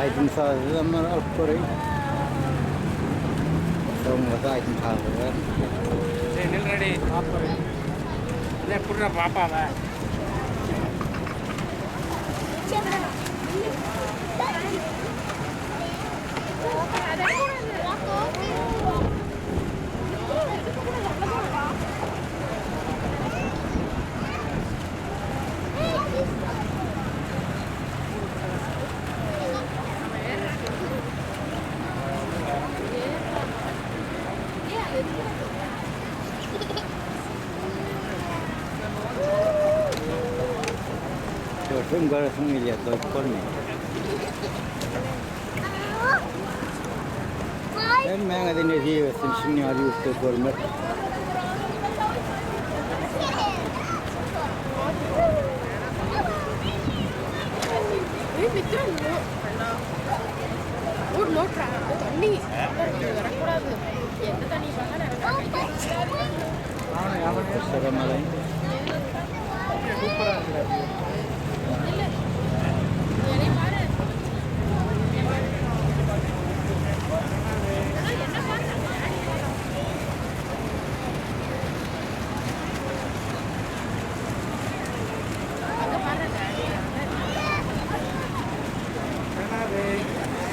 Aýdym sazy bir alyp göreýin. Soňra aýdym sazy bar. Görseň göresiň gelýär, doýup bolmaýar. Hemmäňize nesip etsin şuny ýaly ýurtda görmek. Gösterem alayım.